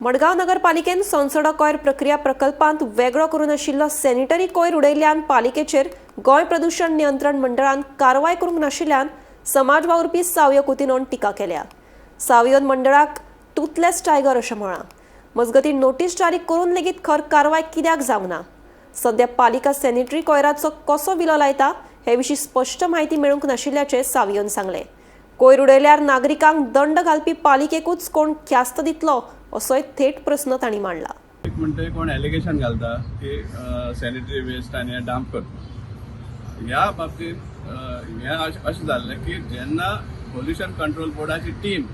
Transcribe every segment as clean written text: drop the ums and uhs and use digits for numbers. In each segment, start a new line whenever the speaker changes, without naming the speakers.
मडगांव नगरपालिकेन सोनसडो कोयर प्रक्रिया प्रकल्पांत वेगळो करून आशिल्लो सॅनिटरी कोयर उडयल्ल्यान पालिकेचेर गोंय प्रदूशण नियंत्रण मंडळान कारवाय करूंक नाशिल्ल्यान समाज वावुरपी सावयो कुतिनोन टिका केल्या. सावयोन मंडळाक टुथलेस टायगर अशें म्हळां. मजगतीं, नोटीस जारी करून लेगीत खर कारवाय कित्याक जावंक ना, सध्या पालिका सॅनिटरी कोयराचो कसो विलो लायता हे विशीं स्पश्ट म्हायती मेळूंक नाशिल्ल्याचें सावयोन सांगलें. कोयर उडयल्यार नागरिकांक दंड घालपी पालिकेकूच कोण ख्यास्त दितलो असोय थेट प्रस्न तांणी मांडला.
एक म्हणटे कोण एलिगेशन घालता की सॅनिटरी वेस्ट आनी हें डंप करता. ह्या बाबतींत हें अशें जाल्लें की जेन्ना पोल्युशन कंट्रोल बोर्डाची टीम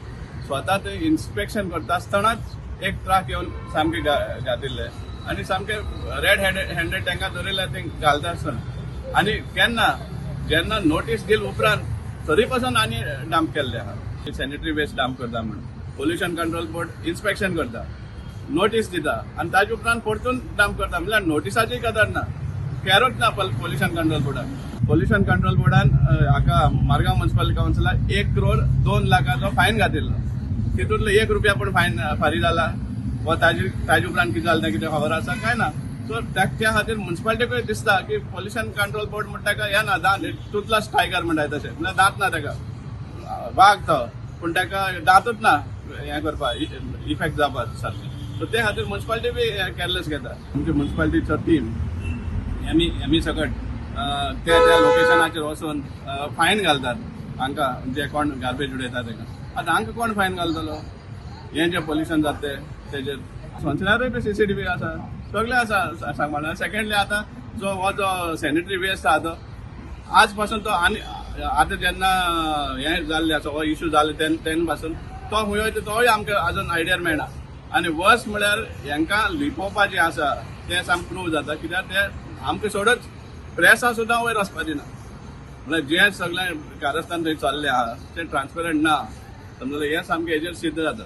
स्वता थंय इन्स्पेक्शन करता आसतनाच एक ट्रक येवन सामके घातिल्ले आनी सामके रेड हँडेड तांकां धरिल्ले ते घालता आसतना. आनी केन्ना जेन्ना नोटीस दिल उपरांत तरी पासून आनी डंप केल्ले आहा, सॅनिटरी वेस्ट डंप करता म्हणून. पोल्युशन कंट्रोल बोर्ड इन्स्पेक्शन करता, नोटीस दिता आनी ताजे उपरांत परतून डंप करता, म्हणल्यार नोटिसाची कदर ना, कॅरूच ना पोल्युशन कंट्रोल बोर्डान. पोल्युशन कंट्रोल बोर्डान हाका मारगांव म्युन्सिपल कावन्सिलाक 1 करोड 2 लाखाचो फायन घातिल्लो. तितूंतलो 1 रुपया पण फायन फारीक जाला वा ताजे उपरांत कितें जालें तें कितें खबर आसा काय ना. सो त्या खातीर म्युन्सिपालिटीकूय दिसता की पोल्युशन कंट्रोल बोर्ड म्हणटा ताका हें ना, दांत, टुथलेस टायगर म्हणटा तशें, म्हणल्यार दांत ना ताका. वाग तो, पूण ताका दांतूच ना हें करपाक, इफेक्ट जावपा सारकें. सो ते खातीर म्युन्सिपालिटी बी केअरलेस घेता. आमची म्युन्सिपालिटीचो टीम एमई सकट त्या त्या लोकेशनाचेर वचून फायन घालतात हांकां, जे कोण गार्बेज उडयता तांकां. आतां हांकां कोण फायन घालतलो हें जें पोल्युशन जाता तें तेजेर? सोनसण्यारूय बी सीसीटीव्ही आसा, सगळें आसा सांगपा. सेकंडली, आतां जो हो जो सॅनिटरी वेस्ट आहा तो आज पासून तो आनी आतां जेन्ना हें जाल्लें आसा, हो इशू जाले तेन्ना, तेन्ना पासून तो खंय वयता तोय आमकां अजून आयडियार मेळना. आनी वर्स म्हळ्यार हेंकां लिपोवपाचें आसा तें सामकें प्रूव जाता, कित्याक ते आमकां सोडच प्रेसा सुद्दां वयर वचपा दिना. म्हळ्यार जें सगळें कारस्थान थंय चल्लें आहा तें ट्रान्सपरंट ना, समजलें? हें सामकें हेजेर सिद्ध जाता.